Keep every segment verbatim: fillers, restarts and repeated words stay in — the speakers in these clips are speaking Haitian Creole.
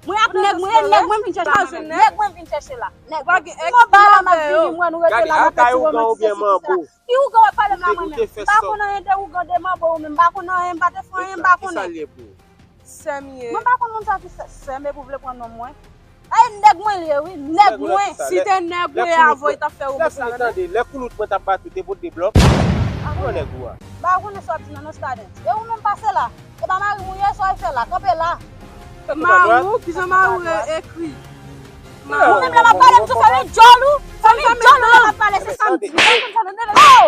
Mwen ak nèg mwen, nèg mwen vin chèche la. Nèg mwen vin chèche la. Nèg mwen ba la m ap vini, mwen nou rete la nan peti romans. Ki ougan w ap pale m la mwen menm? M pa konn anyen de ougan, de manbo ou menm. M pa konn anyen, m pa te fè anyen, m pa konnen. Sè m ye. Mwen pa konn moun sa ki sè, sè m epi w vle pran non mwen. Ay, nèg mwen li ye wi, nèg mwen. Si te nèg ou ye avè w, t ap fè ou boukou tande. Lè koulout mwen t ap bat ou, te pot de blòk. Ou nèg ou a. M pa konnen sa w ap di nan non Stadens. E ou menm pase la. E pa mari m ou ye, sa w al fè la, kanpe la. Mari w, kijan mari w ekri? Ou menm lè m ap pale, m sou fanmi djòl ou. Fanmi djòl ou lè m ap pale, se sa m di. Oh!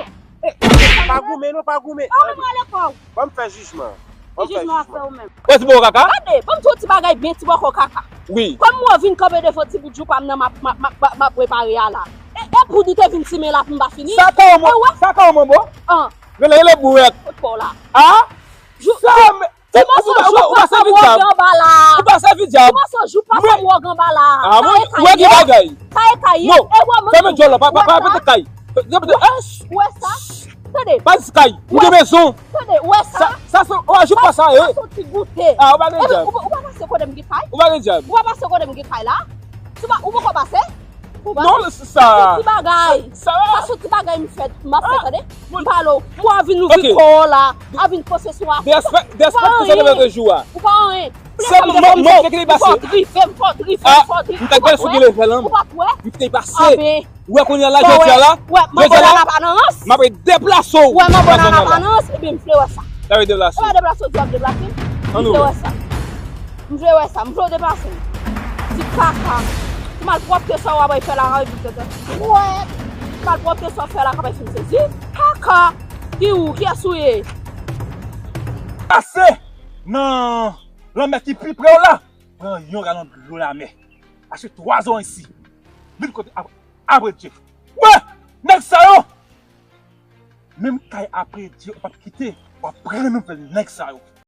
Pa goumen non, pa goumen. Ou menm rale kò w. Ban m fè jijman. Ban m fè jijman. Ou ti bò kaka? Gade, ban m di w ti bagay byen, ti bò kò kaka. Wi. Kòm mwen vin kanpe devan ti bout jou pa m nan, m ap, m ap, m ap, m ap repare a la. E, e pou di te vin simen la pou m pa fini. Sa ka w mwen, sa ka w mwen bon? An. Rele, rele bourèt. Kot kò w la? A? Sa, men, ti moso jou pa sa m wòg anba la. Ou pa sèvi dyab. Ti moso jou pa sa m wòg anba la. A bon? Ou wè ki bagay? Sa e kay. Non. Fèmen djòl la, pa, pa, pa pete kay. Ou wè sa? Tande. Pa di kay. Ou gen rezon. Tande, ou wè sa? Sa, sa se, ou wè jou pa sa, e. Sa se yon ti goute. A, ou pa gen dyab. Ou pa pase kote m gen kay? Ou pa gen dyab. Ou pa pase kote m gen kay la? Ou poko pase? Non, sa. Sa se ti bagay. Sa se ti bagay m fè, m ap fè, tande. M pale w. Pou a vin ouvri kò w la, a vin panse sou afè. Ou pa anyen. Ou pa anyen. Se mwen, mwen ki te pase. M fò drive, m fò drive, m fò drive. M te pase. Ou pa kwè? M te pase. Ou wè kounye a la, jodi a la, jodi a la, m ap deplase w. Ou wè m ap nan aparans, ebyen m vle wè sa. Sa vle deplase. Ou pa deplase, ou di w ap deplase. M vle wè sa. M vle wè sa, m vle w deplase m. Ti kaka. Ti malpwòpte sa w ap fè la, w ap fè la, w ap fè la. Ti malpwòpte sa w fè la, w ap fè m sezi. Kaka. Ki ou, kiyès ou ye? Pase nan lanmè ki pi pre w la, pran yon galon dlo lamè. Pase twa zòn isi. Vin kote apre, apre Dye. Wè, nèg sa yo! Menm kay apre Dye, w p ap kite, w ap pran nouvèl nèg sa yo.